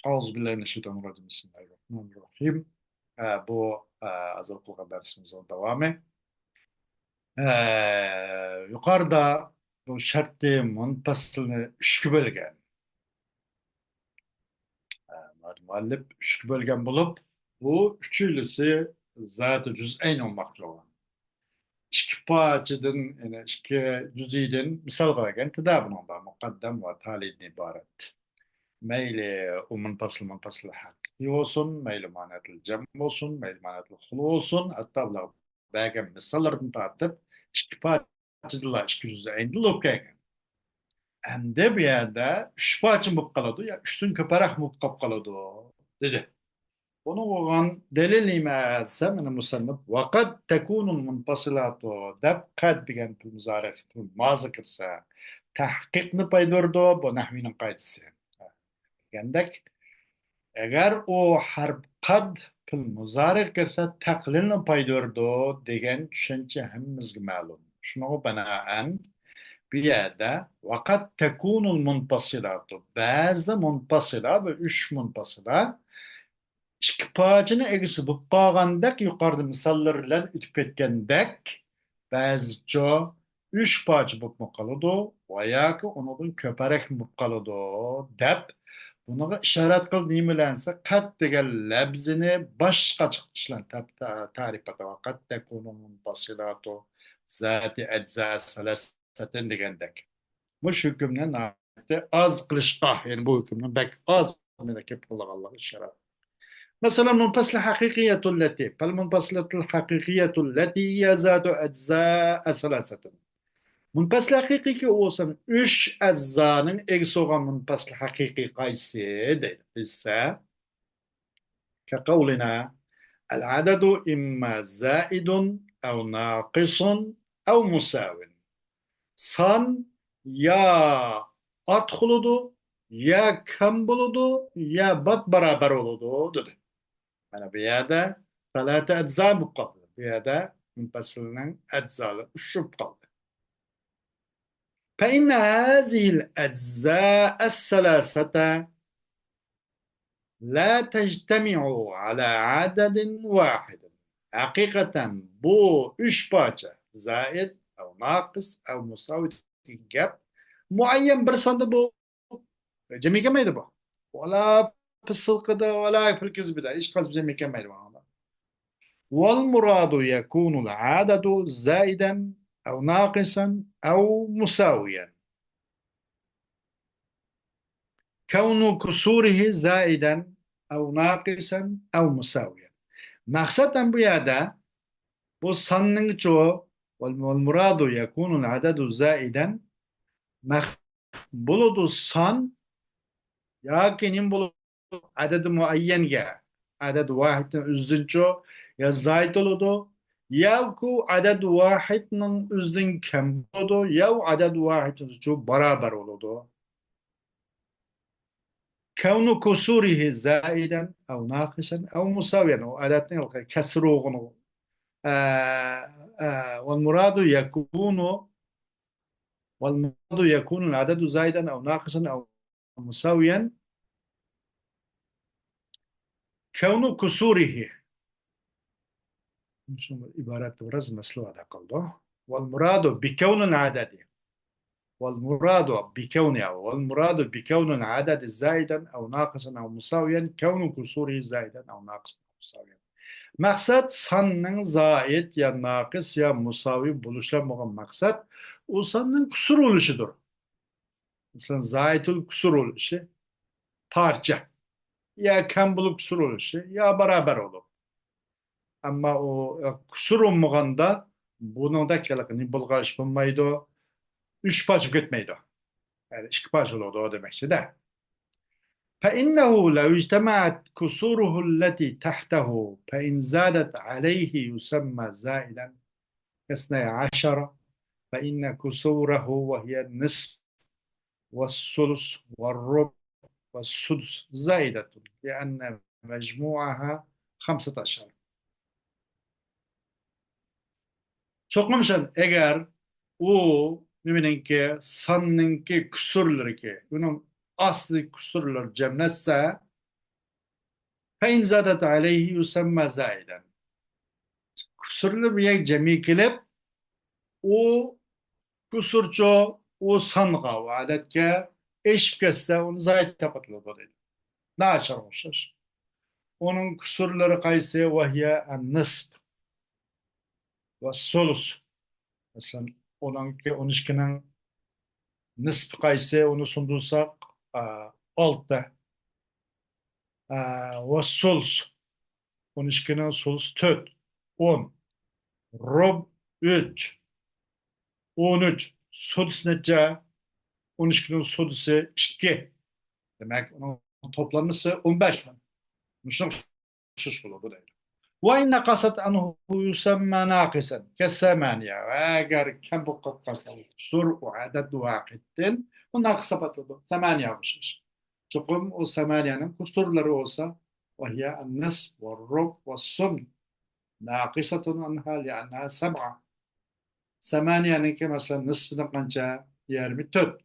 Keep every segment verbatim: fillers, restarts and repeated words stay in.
أعوذ بالله من الشيطان الرجيم. بسم الله الرحمن الرحيم. ئە، بۇ، ئە، ھازىر قىلغان دەرسىمىزنىڭ داۋامى. ئە، يۇقىرىدا بۇ شەرتى مۇنپەسىلنى ئۈچكە بۆلگەن. ئە، مۇئەللىپ ئۈچكە بۆلگەن بولۇپ، بۇ ئۈچىلىسى زاتى جۈزئەين بولماقچى بولغان. ئىككى پارچىدىن، يەنى ئىككى جۈزئىدىن مىسالغا كەلگەنتىدە، بۇنىڭدا مۇقەددەم ۋە تالىدىن ئىبارەت. مەيلى ئۇ مۇنپەسىل، مۇنپەسىل ھەقىقىي بولسۇن، مەيلى مانەتىل جەم بولسۇن، مەيلى مانەتىل خۇلۇ بولسۇن، ھەتتا بۇلار بەرگەن مىساللاردىن تارتىپ ئىككى پارچىدىلا، ئىككى جۈزئەيندىلا بولۇپ كەلگەن. ئەمدى بۇ يەردە ئۈچ پارچە بولۇپ قالىدۇ، يا ئۈچتىن كۆپرەك بولۇپ قالىپ قالىدۇ، دېدى. بۇنىڭغا بولغان دەلىل نېمە دېسە، مانا مۇسەننىپ «ۋەقەد تەكۇنۇل مۇنپەسىلاتۇ» دەپ، قەد دېگەن پېئىل مۇزارىئ پېئىل مازى كىرسە، تەھقىقنى پايدۇرىدۇ، بۇ نەھۋىينىڭ قائىدىسى. دېگەندەك، ئەگەر ئۇ ھەرپ قەد پېئىل مۇزارىئ كىرسە، تەقلىلنى پايدۇرىدۇ دېگەن چۈشەنچە ھەممىمىزگە مەلۇم. شۇنىڭغا بىنائەن، بۇ يەردە «ۋەقەد تەكۇنۇل مۇنپەسىلاتۇ»، بەزىدە مۇنپەسىلە، بۇ ئۈچ مۇنپەسىلە ئىككى پارچىنىڭ ئىگىسى بولۇپ قالغاندەك، يۇقىرىدا مىساللار بىلەن ئۆتۈپ كەتكەندەك، بەزىچە ئۈچ پارچە بولۇپمۇ قالىدۇ ۋە ياكى ئۇنىڭدىن كۆپرەكمۇ بولۇپ قالىدۇ، دەپ، بۇنىڭغا ئىشارەت قىلىپ، نېمە بىلەن دېسە، قەد دېگەن لەپزىنى باشقىچە ئىشلەپ تە-، تە-، تەرىپ ئېتىۋاتقان، «تەكۇنۇل مۇنپەسىلاتۇ زاتى ئەجزا سەلاسەتىن» دېگەندەك. مۇشۇ ھۆكۈمنى ناھايىتى ئاز قىلىشقا، يەنى بۇ ھۆكۈمنى بەك ئاز مەيدانغا كەپ قىلىدىغانلىقىنى ئىشارەت. مەسىلەن، مۇنپەسىلە ھەقىقىيەتۇللەتى، فەلمۇنپەسىلەتۇل ھەقىقىيەتۇللەتى ھىيە زاتۇ ئەجزا سەلاسەتىن. مۇنپەسىلە ھەقىقىيكى بولسا ئۈچ ئەجزانىڭ ئىگىسى بولغان مۇنپەسىلە ھەقىقىي قايسى دېسە، كقولنا: العدد إما زائد أو ناقص أو مساو. سان يا ئارتۇق بولىدۇ، يا كەم بولىدۇ، يا بات بارابەر بولىدۇ، دېدى. مانا بۇ يەردە سەلاسەتە ئەجزا بولۇپ قالدى. بۇ يەردە مۇنپەسىلنىڭ ئەجزالىرى ئۈچ بولۇپ قالدى. فإن هذه الأجزاء الثلاثة لا تجتمع على عدد واحد. ھەقىقەتەن بۇ ئۈچ پارچە، زائىد، ئەۋ ناقىس، ئەۋ مۇساۋى دېگەن گەپ مۇئەييەن بىر ساندا بۇ جەمئىي كەلمەيدۇ بۇ. ۋالا پىسسىلقىدا، ۋالا پىلكىزبىدا ھېچقايسى جەمئىي كەلمەيدۇ بۇنىڭدا. والمراد يكون العدد زائدا أو ناقصا أو مساويا. كون كسوره زائدا أو ناقصا أو مساويا. مەقسەت ھەم بۇ يەردە بۇ ساننىڭچۇ، والمراد يكون العدد زائدا، مەق-، بولىدۇ سان ياكى نېمە بولىدۇ؟ ئەدەد مۇئەييەنگە، ئەدەد ۋاھىدنىڭ ئۆزىدىنچۇ يا زايىد بولىدۇ، ياكى ئەدەد ۋاھىدنىڭ ئۆزىدىن كەم بولىدۇ، يا ئەدەد ۋاھىدنىڭچۇ بارابەر بولىدۇ. كون كسوره زائدا أو ناقصا أو مساويا. ئۇ ئەدەدنىڭ كەسرى بولغىنى. ئە، ئە، والمراد يكون، والمراد يكون العدد زائدا أو ناقصا أو مساويا. كون كسوره. شۇ ئىبارەتتە بىراز مەسىلە پەيدا قىلىدۇ. والمراد بكون العدد. والمراد بكون، والمراد بكون العدد زائدا أو ناقصا أو مساويا، كون كسوره زائدا أو ناقصا أو مساويا. مەقسەت ساننىڭ زائىد يا ناقىس يا مۇساۋى بولۇشلا بولغان مەقسەت ئۇ ساننىڭ كۇسۇر بولۇشىدۇر. مەسىلەن، زائىدۇل كۇسۇر بولۇشى، پارچە. يا كەم بولۇپ كۇسۇر بولۇشى، يا بارابەر بولۇپ. ئەمما ئۇ، ئە، كۇسۇر بولمىغاندا بۇنىڭدەك ھېلىقى نېمە بولغان ئىش بولمايدۇ. ئۈچ پارچە بولۇپ كەتمەيدۇ. يەنى ئىككى پارچە بولىدۇ دېمەكچىدە. فإنه لو اجتمعت كسوره التي تحته فإن زادت عليه يسمى زائدا كاثني عشر، فإن كسوره وهي النصف والثلث والربع والسدس زائدة، لأن مجموعها خمسة عشر. چوقۇم شۇ، ئەگەر ئۇ نېمىنىڭكى، ساننىڭكى كۇسۇرلىرىكى، ئۇنىڭ ئاستىدىكى كۇسۇرلىرى جەملەشسە، فإن زادت عليه يسمى زائدا. كسرلار بىر يەرگە جەمئىي كېلىپ، ئۇ كسرچۇ، ئۇ سانغا، ئۇ ئادەتكە ئېشىپ كەتسە، ئۇنى زايىد دەپ ئاتىلىدۇ دەيدۇ. ناچارغا ئوخشاش. ئۇنىڭ كسرلىرى قايسى؟ وهي النصف والثلث. مەسىلەن، ئۇنىڭكى، ئون ئىككىنىڭ نىسپى قايسى؟ ئۇنى سۇندۇرساق، ئا، ئالتە. ئا، والثلث. ئون ئىككىنىڭ سۇلۇسى تۆت. ئون. رۇب، ئۈچ. ئون ئۈچ. سۇدۇس نەچچە؟ ئون ئىككىنىڭ سۇدۇسى ئىككى. دېمەك، ئۇنىڭ توپلامىسى ئون بەش. مۇشۇنىڭ ئوخشاش بولىدۇ دەيدۇ. وإن نقصت عنه يسمى ناقصا كالثمانية. ئەگەر كەم بولۇپ قالسا، ئۇ كۇسۇر، ئۇ ئەدەد ۋاقىتتىن، ئۇ ناقىس دەپ ئاتىلىدۇ. سەمانىيەگە ئوخشاش. چوقۇم ئۇ سەمانىيەنىڭ كۇسۇرلىرى بولسا، وهي النصف والربع والثمن ناقصة عنها لأنها سبعة. سەمانىيەنىڭكى، مەسىلەن، نىسپىدىن قانچە؟ يىگىرمە تۆت.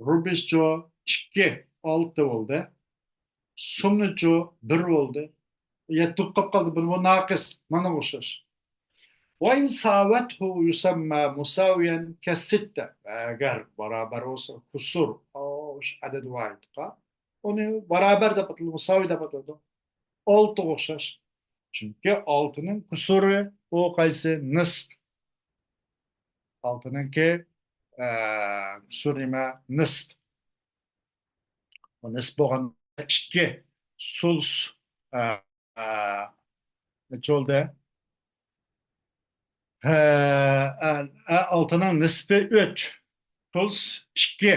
رۇبعىچۇ؟ ئىككى، ئالتە بولدى. سۇمنىچۇ؟ بىر بولدى. يەتتە بولۇپ قالدى. بۇ ناقىس. مانا ئوخشاش. وإن ساوته يسمى مساويا كالستة. ئەگەر بارابەر بولسا، كۇسۇر، ئوش ئەدەد ۋاھىدقا، ئۇنى بارابەر دەپ ئاتىلىدۇ، مۇساۋى دەپ ئاتىلىدۇ. ئالتىغا ئوخشاش. چۈنكى ئالتىنىڭ كۇسۇرى ئۇ قايسى؟ نىسپ. ئالتىنىڭكى، ئە، كۇسۇرى نېمە؟ نىسپ. بۇ نىسپ بولغاندا ئىككى، سۇلس، ئە، ئە، نەچچە بولدى؟ ھە، ئە، ئە، ئالتىنىڭ نىسپى ئۈچ، سۇلس ئىككى،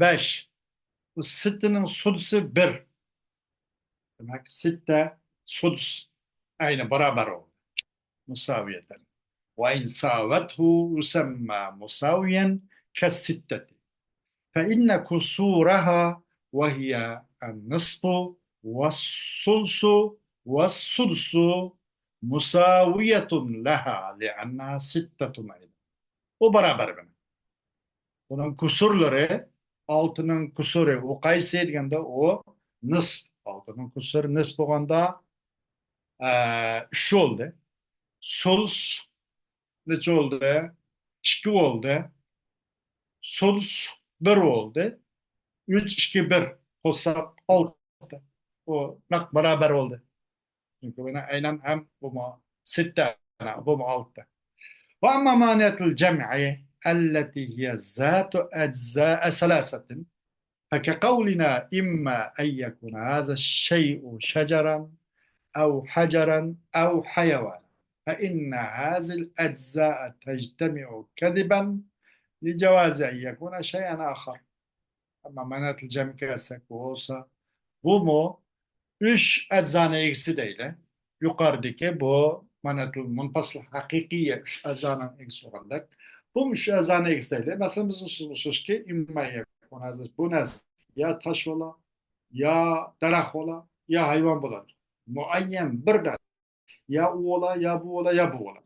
بەش. بۇ سىتتىنىڭ سۇدسى بىر. دېمەك، سىتتە سۇدس ئەينى بارابەر بولدى. مساوية. وإن ساوته يسمى مساويا كالستة. فإن كسورها وهي النصف والثلث والسدس مساوية لها لأنها ستة أيضا. ئۇ بارابەر مانا. بۇنىڭ كۇسۇرلىرى، ئالتىنىڭ كۇسۇرى، ئۇ قايسى دېگەندە، ئۇ نىسپ. ئالتىنىڭ كۇسۇرى نىسپ بولغاندا، ئە، ئۈچ بولدى. سۇلس نەچچە بولدى؟ ئىككى بولدى. سۇلس بىر بولدى. ئۈچ، ئىككى، بىر قوشساق ئالتە. ئۇ نەق بارابەر بولدى. چۈنكى بۇنى ئەينەن ھەم بۇمۇ سىتتە، بۇمۇ ئالتە. وأما مانعة الجمع التي هي ذات أجزاء ثلاثة فكقولنا إما أن يكون هذا الشيء شجرا أو حجرا أو حيوانا، فإن هذه الأجزاء تجتمع كذبا لجواز أن يكون شيئا آخر. ئەمما مانئەتۇل جەمگە كەلسەك بولسا، بۇمۇ ئۈچ ئەجزانىڭ ئىگىسى دەيلى. يۇقىرىدىكى بۇ مانئەتۇل مۇنپەسىل ھەقىقىيە ئۈچ ئەجزانىڭ ئىگىسى بولغاندەك، بۇمۇ ئۈچ ئەجزانىڭ ئىگىسى دەيلى. مەسىلەن، بىز ئۇسسۇل ئوخشاشكى، ئىمما يەكۇن ھازىر بۇ نەرسە يا تاش بولا، يا دەرەخ بولا، يا ھايۋان بولا. مۇئەييەن بىر نەرسە. يا ئۇ بولا، يا بۇ بولا، يا بۇ بولا.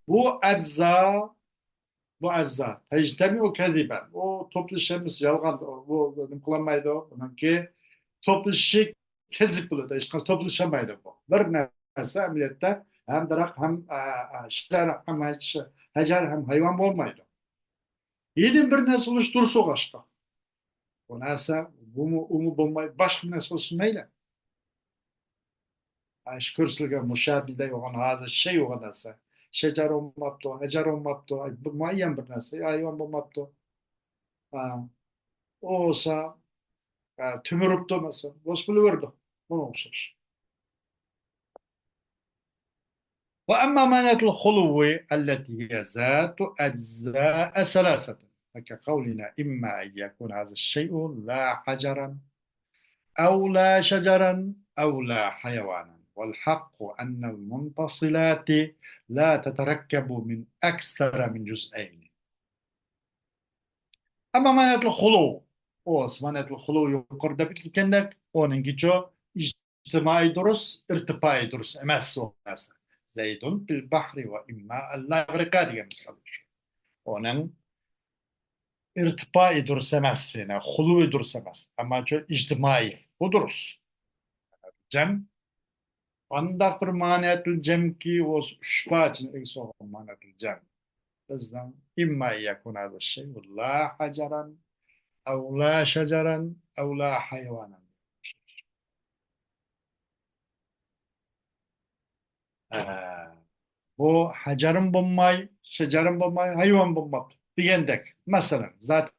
بۇ ئەجزا، بۇ ئەجزا تەجتەمىئۇ كەزىبەن. ئۇ توپلىشىش ھەممىسى يالغان. بۇ نېمە قىلالمايدۇ؟ بۇنىڭكى توپلىشىشى كەزىب بولىدۇ. ھېچقانداق توپلىشالمايدۇ بۇ. بىر نەرسە ئەمەلىيەتتە ھەم دەرەخ، ھەم، ئە، ئە، شەجەر، ھەم ھەج-، شەجەر، ھەم ھايۋان بولمايدۇ. يەنە بىر نەرسە بولۇش دۇرۇس ئوخشاشقا. بۇ نەرسە بۇمۇ، ئۇمۇ بولماي، باشقا بىر نەرسە بولسۇن مەيلى. ئاي، شۈكۈر سىلىگە مۇشاھىدە بولغان ھازىر شەي بولغان نەرسە. شەجەر بولماپتۇ، ھەجەر بولماپتۇ، ئاي، بىر مۇئەييەن بىر نەرسە، ھايۋان بولماپتۇ. ئا، ئۇ بولسا، ئا، تۈمۈرۈپتۇ مەسىلەن. بولسا بولۇۋېرىدۇ. بۇنىڭغا ئوخشاش. وأما مانعة الخلو التي هي ذات أجزاء ثلاثة، فكقولنا إما أن يكون هذا الشيء لا حجرا، أو لا شجرا، أو لا حيوانا، والحق أن المنفصلات لا تتركب من أكثر من جزئين. ئەمما مانئەتۇل خۇلۇ، ئۇ مانئەتۇل خۇلۇ يۇقىرىدا ئۆتكەندەك، ئۇنىڭكىچۇ ئىجتىمائىي دۇرۇس، ئىرتىپائىي دۇرۇس ئەمەس ئۇ نەرسە. زەيدۇن فىل بەھرى ۋە ئىمما ئەللا يەغرىقا دېگەن مىسال. ئۇنىڭ ئىرتىپائىي دۇرۇس ئەمەس، يەنى خۇلۇۋى دۇرۇس ئەمەس. ئەمماچۇ ئىجتىمائىي، بۇ دۇرۇس. جەم. ئانداق بىر مانىيەتۇل جەمكى، ئۇ ئۈچ پارچىنى ئىگىسى بولغان مانىيەتۇل جەم. بىزنىڭ إما أن يكون هذا الشيء لا حجرا أو لا شجرا أو لا حيوانا. ئە، بۇ ھەجەرمۇ بولماي، شەجەرمۇ بولماي، ھايۋان بولماپتۇ دېگەندەك. مەسىلەن، زات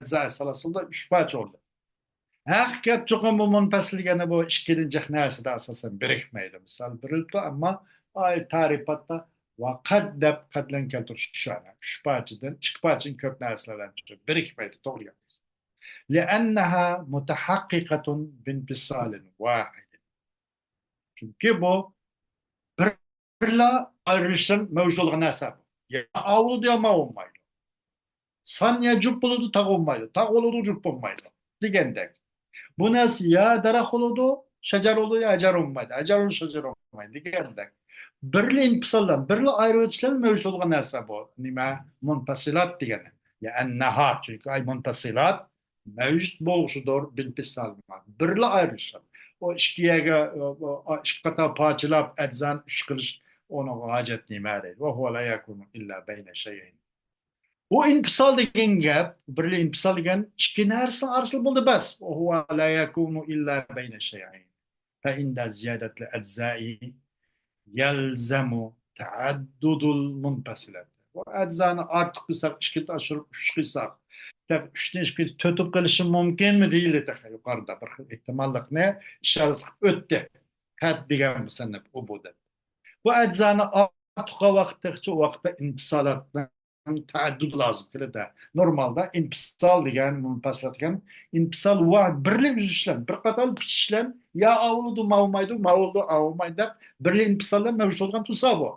ئەجزائى سالاسىلدا ئۈچ پارچە بولدى. ھەق گەپ چوقۇم بۇ مۇنپەسىل دېگەننى بۇ ئىككىدىن جىق نەرسىدە ئاساسەن بىرىكمەيدۇ. مىسال بېرىلىپتۇ، ئەمما ئاي تەرىپاتتا ۋە قەد دەپ قەد بىلەن كەلتۈرۈش شۇ ئەنە. ئۈچ پارچىدىن، ئىككى پارچىدىن كۆپ نەرسىلەر بىلەن بىرىكمەيدۇ، توغرا گەپ. لأنها متحققة بانفصال واحد. چۈنكى بۇ بىرلا ئايرىلىشتىن مەۋجۇت بولغان نەرسە بۇ. يا ئاۋۇ بولىدۇ، يا ماۋۇ بولمايدۇ. سان يا جۈپ بولىدۇ، تاغ بولمايدۇ. تاغ بولىدۇ، جۈپ بولمايدۇ دېگەندەك. بۇ نەرسە يا دەرەخ بولىدۇ، شەجەر بولىدۇ، يا ھەجەر بولمايدۇ. ھەجەر بولىدۇ، شەجەر بولمايدۇ دېگەندەك. بىرلا ئىنپىسالدىن، بىرلا ئايرىۋېتىشلەر مەۋجۇت بولغان نەرسە بۇ. نېمە؟ مۇنپەسىلات دېگەنى. يا ئەننەھا، چۈنكى ئاي مۇنپەسىلات مەۋجۇت بولغۇچىدۇر، بىنپىسال. بىرلا ئايرىلىشلار. ئۇ ئىككى يەرگە، ئۇ، ئۇ، ئىككى قاتار پارچىلاپ، ئەجزانى ئۈچ قىلىش ئۇنىڭغا ھاجەت نېمە دەيدۇ. وهو لا يكون إلا بين شيئين. بۇ ئىنپىسال دېگەن گەپ، بىرلا ئىنپىسال دېگەن ئىككى نەرسىنىڭ ئارىسىدا بولدى بەس. وهو لا يكون إلا بين شيئين. فعند زيادة الأجزاء يلزم تعدد المنفصلات. بۇ ئەجزانى ئارتۇق قىلساق، ئىككىدىن ئاشۇرۇپ ئۈچ قىلساق، دەپ ئۈچتىن ئىككى تۆت بولۇپ قېلىشى مۇمكىنمۇ دېيىلدى تېخى يۇقىرىدا. بىر خىل ئېھتىماللىقنى ئىشارە قىلىپ ئۆتتى. قەد دېگەن مۇسەننىپ ئۇ بۇ دەپ. بۇ ئەجزانى ئارتۇق قىلغان ۋاقىتتىكىچە ئۇ ۋاقىتتا ئىنپىسالاتنىڭ تەئەددۇدى لازىم كېلىدۇ. نورمالدا ئىنپىسال دېگەن، مۇنپەسىلات دېگەن ئىنپىسال ۋە بىرلا ئۈزۈش بىلەن، بىر قاتار پۈتۈش بىلەن يا ئاۋۇلىدۇ، ماۋۇمايدۇ، ماۋۇلىدۇ، ئاۋۇمايدۇ دەپ بىرلا ئىنپىسال بىلەن مەۋجۇت بولغان تۇرسا بۇ.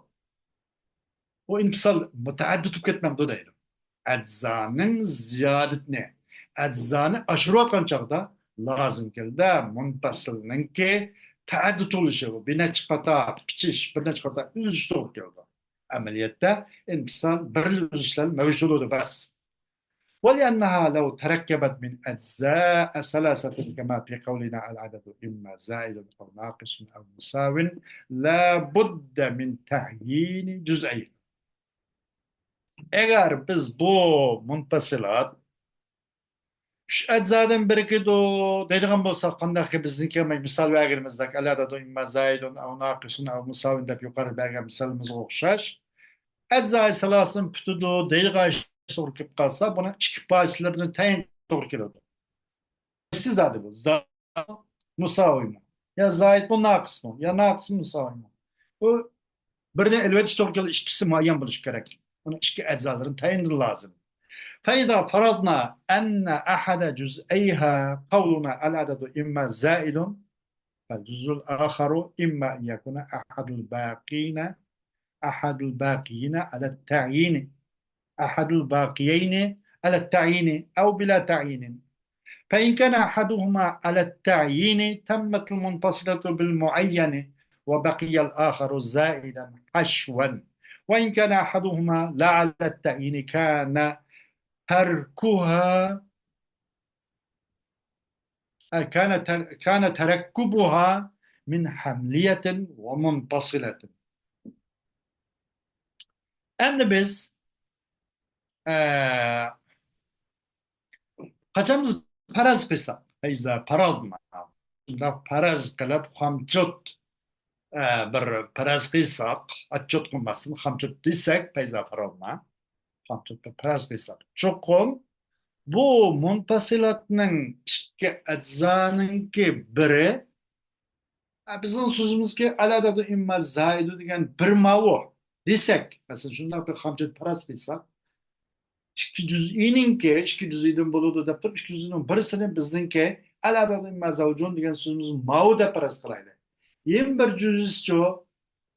بۇ ئىنپىسال مۇتەئەددىد بولۇپ كەتمەمدۇ دەيدۇ. ئەجزانىڭ زىيادىتىنى، ئەجزانى ئاشۇرۇۋاتقان چاغدا لازىم كېلىدۇ. مۇنپەسىلنىڭكى تەئەددۇد بولۇشى، بۇ بىر نەچچە قاتار پۈتۈش، بىر نەچچە قاتار ئۈزۈش توغرا كېلىدۇ. ئەمەلىيەتتە ئىنپىسال بىرلا ئۈزۈشلەر مەۋجۇت بولىدۇ بەس. ولأنها لو تركبت من أجزاء ثلاثة كما في قولنا العدد إما زائد أو ناقص أو مساو لا بد من تعيين جزئين. ئەگەر بىز بۇ مۇنپەسىلات ئۈچ ئەجزادىن بىرىكىدۇ دەيدىغان بولساق، قانداقكى بىزنىڭكى مىسال بەرگىنىمىزدەك، العدد إما زائد أو ناقص أو مساو دەپ يۇقىرى بەرگەن مىسالىمىزغا ئوخشاش، ئەجزائى سالاسىدىن پۈتىدۇ دەيدىغان توغرا كېلىپ قالسا، بۇنىڭ ئىككى پارچىلىرىنى تەيىن توغرا كېلىدۇ. قايسى زادى بۇ؟ زا-، مۇساۋىمۇ؟ يا زايىدمۇ، ناقىسمۇ؟ يا ناقىسمۇ، مۇساۋىمۇ؟ بۇ بىرنى ئېلىۋېتىش توغرا كېلىدۇ، ئىككىسى مۇئەييەن بولۇشى كېرەك. ئۇنىڭ ئىككى ئەجزالىرىنى تەيىن لازىم. فإذا فرضنا أن أحد جزئيها قولنا العدد إما زائد، فالجزء الآخر إما أن يكون أحد الباقين، أحد الباقيين على التعيين، أحد الباقيين على التعيين أو بلا تعيين. فإن كان أحدهما على التعيين تمت المنفصلة بالمعين وبقي الآخر زائدا حشوا، وإن كان أحدهما لا على التعيين كان تركها، كان تر-، كان تركبها من حملية ومنفصلة. ئەمدى بىز، ئە، قاچان بىز پەرەز قىلساق، فإذا فرضنا، شۇنداق پەرەز قىلىپ، خامچوت، ئە، بىر پەرەز قىلساق، ئاتچوت قىلماستىن، خامچوت دېسەك، فإذا فرضنا، خامچوتتا پەرەز قىلساق، چوقۇم بۇ مۇنپەسىلاتنىڭ ئىككى ئەجزانىڭكى بىرى، ئە، بىزنىڭ سۆزىمىزكى، العدد إما زائد دېگەن بىر ماۋۇ دېسەك، مەسىلەن، شۇنداق بىر خامچوت پەرەز قىلساق، ئىككى جۈزئىنىڭكى، ئىككى جۈزئىدىن بولىدۇ دەپ تۇرۇپ، ئىككى جۈزئىنىڭ بىرسىنى بىزنىڭكى، العدد إما زوجون دېگەن سۆزىمىز ماۋۇ دەپ پەرەز قىلايلى. يەنە بىر جۈزئىسىچۇ؟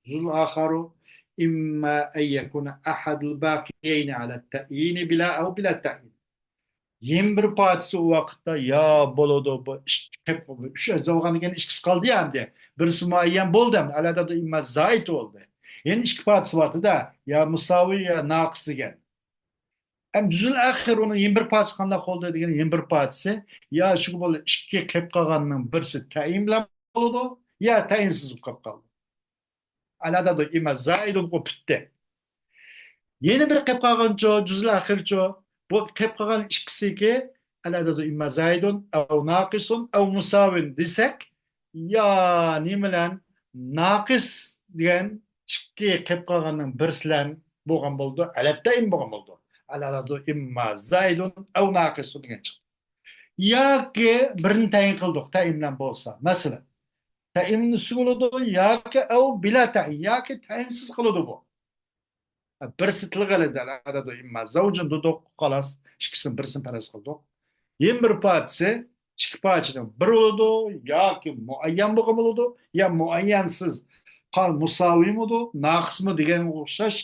الجزء الآخر إما أن يكون أحد الباقيين على التعيين بلا أو بلا تعيين. يەنە بىر پارچىسى ئۇ ۋاقىتتا يا بولىدۇ، بۇ ئىككى، ئۈچ ئەجزا بولغاندىن كېيىن ئىككىسى قالدى يا ئەمدى. بىرسى مۇئەييەن بولدى ئەمدى. العدد إما زائد بولدى. يەنە ئىككى پارچىسى بارتىدە، يا مۇساۋى يا ناقىس دېگەن. ئەمدى جۈزئۇل ئاخىر ئۇنىڭ يەنە بىر پارچىسى قانداق بولدى دېگەن، يەنە بىر پارچىسى يا شۇ بولدى، ئىككى قېلىپ قالغاننىڭ بىرسى تەيىن بىلەن بولىدۇ، يا تەيىنسىز بولۇپ قېلىپ قالدى. ئەلئەدەدۇ ئىمما زائىدۇن ئۇ پۈتتى. يەنە بىر قېلىپ قالغانچۇ، جۈزئىل ئاخىرچۇ، بۇ قېلىپ قالغان ئىككىسىكى ئەلئەدەدۇ ئىمما زائىدۇن ئەۋ ناقىسۇن ئەۋ مۇساۋىن دېسەك، يا نېمە بىلەن ناقىس دېگەن ئىككى قېلىپ قالغاننىڭ بىرسى بىلەن بولغان بولىدۇ، ئەلەتتەئىن بولغان بولىدۇ. ئەلئەدەدۇ ئىمما زائىدۇن ئەۋ ناقىسۇن دېگەن چىقتى. ياكى بىرنى تەيىن قىلدۇق، تەيىن بىلەن بولسا. مەسىلەن، تەيىن ئۈستى بولىدۇ ياكى ئەۋ بىلا تەيىن، ياكى تەيىنسىز قىلىدۇ بۇ. بىرسى تىلغا ئېلىندى، ئەلئەدەدۇ ئىمما زەۋجۇن دېدۇق، خالاس، ئىككىسىنىڭ بىرسىنى پەرەز قىلدۇق. يەنە بىر پارچىسى، ئىككى پارچىنىڭ بىرى بولىدۇ، ياكى مۇئەييەن بولغان بولىدۇ، يا مۇئەييەنسىز، قال مۇساۋىمىدۇ، ناقىسمۇ دېگەنگە ئوخشاش،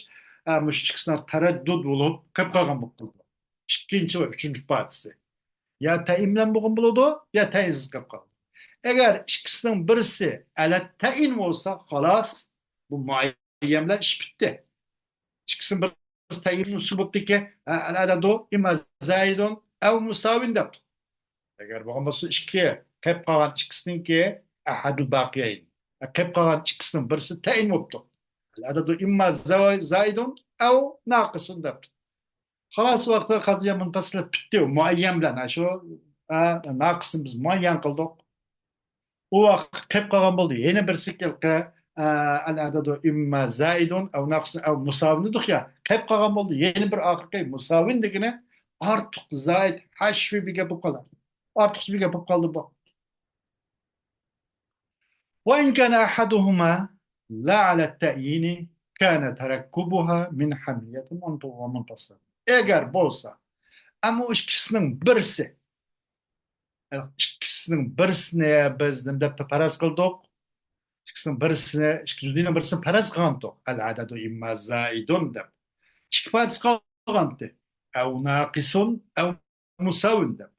ئە، مۇشۇ ئىككىسىنىڭ تەرەددۇت بولۇپ، قېلىپ قالغان بولۇپ قالىدۇ. ئىككىنچى ۋە ئۈچىنچى پارچىسى. يا تەيىن بىلەن بولغان بولىدۇ، يا تەيىنسىز قېلىپ قالىدۇ. ئەگەر ئىككىسىنىڭ بىرسى ئەلەتتەئىن بولسا، خالاس، بۇ مۇئەييەن بىلەن ئىش پۈتتى. ئىككىسىنىڭ بىرسى تەيىن سۇبۇتتىكى، ئەلئەدەدۇ ئىمما زائىدۇن ئەۋ مۇساۋىن دەپتۇ. ئەگەر بولغان بولسا، ئىككى، قېلىپ قالغان ئىككىسىنىڭكى ئەھەدىل باقىيەين. قېلىپ قالغان ئىككىسىنىڭ بىرسى تەيىن بوپتۇ. ئەلئەدەدۇ ئىمما زا-، زائىدۇن ئەۋ ناقىسۇن دەپتۇ. خالاس، ۋاقتى قەزىيە مۇنپەسىلى پۈتتى. مۇئەييەن بىلەن، ھە، شۇ، ھە، ناقىسنى بىز مۇئەييەن قىلدۇق. ئۇ ۋاقىت قېلىپ قالغان بولدى. يەنە بىرسى كېلىپ، ئە، ئەلئەدەدۇ ئىمما زائىدۇن ئەۋ ناقىسۇن ئەۋ مۇساۋىن دېدۇق يا. قېلىپ قالغان بولدى. يەنە بىر ئاخىرقى مۇساۋىن دېگىنى ئارتۇق زائىد ھەشۋى بىر گەپ بولۇپ قالدى. ئارتۇقچە بىر گەپ بولۇپ قالدى بۇ. وإن كان أحدهما لا على التأيين كان تركبها من حملية ومنفصل. ئەگەر بولسا، ئەمما ئىككىسىنىڭ بىرسى، ئىككىسىنىڭ بىرسىنى بىز نېمە دەپ پەرەز قىلدۇق؟ ئىككىسىنىڭ بىرسىنى، ئىككى جۈزئىنىڭ بىرسىنى پەرەز قىلغانتۇق. ئەلئەدەدۇ ئىمما زائىدۇن دەپ. ئىككى پارچىسى قالغانتى. ئەۋ ناقىسۇن، ئەۋ مۇساۋىن دەپ.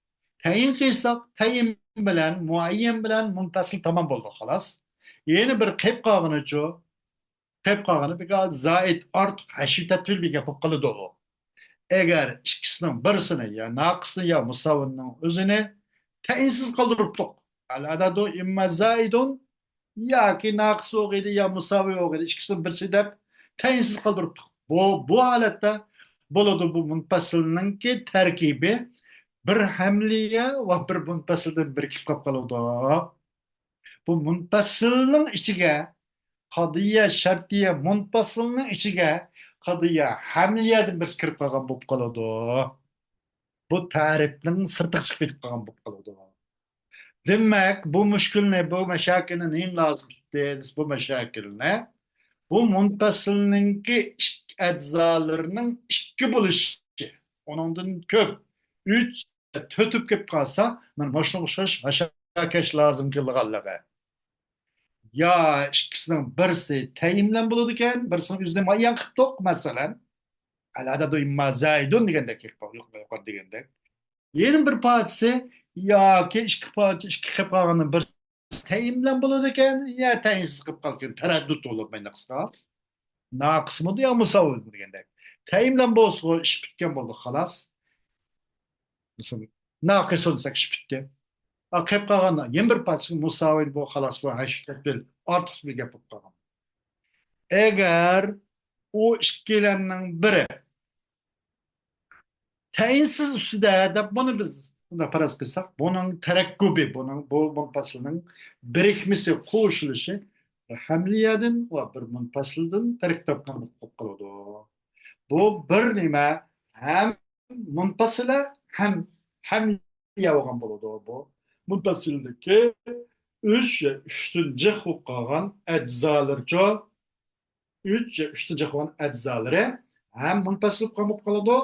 تەيىن قىلساق، تەيىن بىلەن، مۇئەييەن بىلەن مۇنپەسىل تامام بولدى، خالاس. يەنە بىر قېلىپ قالغىنىچۇ؟ قېلىپ قالغىنى بىكار زائىد، ئارتۇق ھەشۋى تەتۋىل بىر گەپ بولۇپ قالىدۇ ئۇ. ئەگەر ئىككىسىنىڭ بىرسىنى يا ناقىسنى يا مۇساۋىننىڭ ئۆزىنى تەيىنسىز قالدۇرۇپتۇق. ئەلئەدەدۇ ئىمما زائىدۇن ياكى ناقىس بولغىيدى يا مۇساۋى بولغىيدى، ئىككىسىنىڭ بىرسى دەپ تەيىنسىز قالدۇرۇپتۇق. بۇ، بۇ ھالەتتە بولىدۇ، بۇ مۇنپەسىلنىڭكى تەركىبى بىر ھەملىيە ۋە بىر مۇنپەسىلدىن بىرىكىپ قاپ قالىدۇ. بۇ مۇنپەسىلنىڭ ئىچىگە قەزىيە شەرتىيە مۇنپەسىلنىڭ ئىچىگە قەزىيە ھەملىيەدىن بىرسى كىرىپ قالغان بولۇپ قالىدۇ. بۇ تەرىپنىڭ سىرتىغا چىقىپ كېتىپ قالغان بولۇپ قالىدۇ. دېمەك، بۇ مۈشكۈلنى، بۇ مەشەكىلنى نېمە لازىم تۇتتى دېسە، بۇ مەشەكىلنى بۇ مۇنپەسىلنىڭكى ئىككى ئەزالىرىنىڭ ئىككى بولۇشى، ئۇنىڭدىن كۆپ، ئۈچ، تۆت بولۇپ كېلىپ قالسا، مانا مۇشۇنىڭغا ئوخشاش ھاشاكەش لازىم كېلىدىغانلىقى. يا ئىككىسىنىڭ بىرسى تەيىن بىلەن بولىدىكەن، بىرسىنىڭ ئۆزىنى مۇئەييەن قىلىپتۇق، مەسىلەن، ئەلئەدەدۇ ئىمما زائىدۇن دېگەندەك، يۇقىرى دېگەندەك. يەنە بىر پارچىسى ياكى ئىككى پارچە، ئىككى قېلىپ قالغاننىڭ بىرسى تەيىن بىلەن بولىدىكەن، يا تەيىنسىز قېلىپ قالىدىكەن، تەرەددۇت بولۇپ مايناقسىغا. ناقىسمىدۇ يا مۇساۋىمىدۇ دېگەندەك. تەيىن بىلەن بولسىغۇ ئىش پۈتكەن بولدى، خالاس. مىسال، ناقىسۇن دېسەك ئىش پۈتتى. ھا، قېلىپ قالغان يەنە بىر پارچىسى مۇساۋى بۇ، خالاس، بۇ ھەشۋى تەتۋىل ئارتۇقچە بىر گەپ بولۇپ قالغان. ئەگەر ئۇ ئىككىلەننىڭ بىرى تەيىنسىز ئۈستىدە دەپ بۇنى بىز بۇنداق پەرەز قىلساق، بۇنىڭ تەرەككۇبى، بۇنىڭ، بۇ مۇنپەسىلنىڭ بىرىكمىسى، قوشۇلۇشى بىر ھەملىيەدىن ۋە بىر مۇنپەسىلدىن تەركىب تاپقان بولۇپ قالىدۇ. بۇ بىر نېمە، ھەم مۇنپەسىلە ھەم ھەملىيە بولغان بولىدۇ. بۇ مۇنپەسىلدىكى ئۈچ يا ئۈچتىن جىق بولۇپ قالغان ئەجزالىرىچۇ، ئۈچ يا ئۈچتىن جىق بولغان ئەجزالىرى ھەم مۇنپەسىل بولۇپ قالغان بولۇپ قالىدۇ،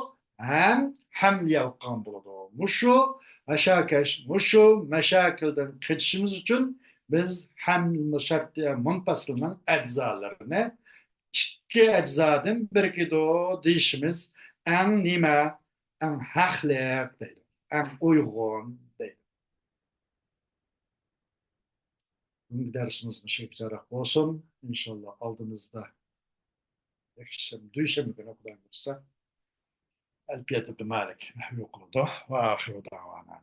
ھەم ھەملىيە بولۇپ قالغان بولىدۇ. مۇشۇ ھاشاكەش، مۇشۇ مەشەكىلدىن قېچىشىمىز ئۈچۈن بىز ھەم شەرتىيە مۇنپەسىلنىڭ ئەجزالىرىنى ئىككى ئەجزادىن بىرىكىدۇ دېيىشىمىز ئەڭ نېمە؟ ئەڭ ھەقلىق دەيدۇ. ئەڭ ئۇيغۇن دەيدۇ. بۈگۈنكى دەرسىمىز مۇشۇ يەرگىچە بولسۇن. ئىنشاللا ئالدىمىزدا يەكشەنبە، دۈشەنبە كۈنى خۇداي بۇيرۇسا ئەلپىيەت ئىبن مالىك نەھۋى ئوقۇلىدۇ. ۋە ئاخىرۇ دەۋانا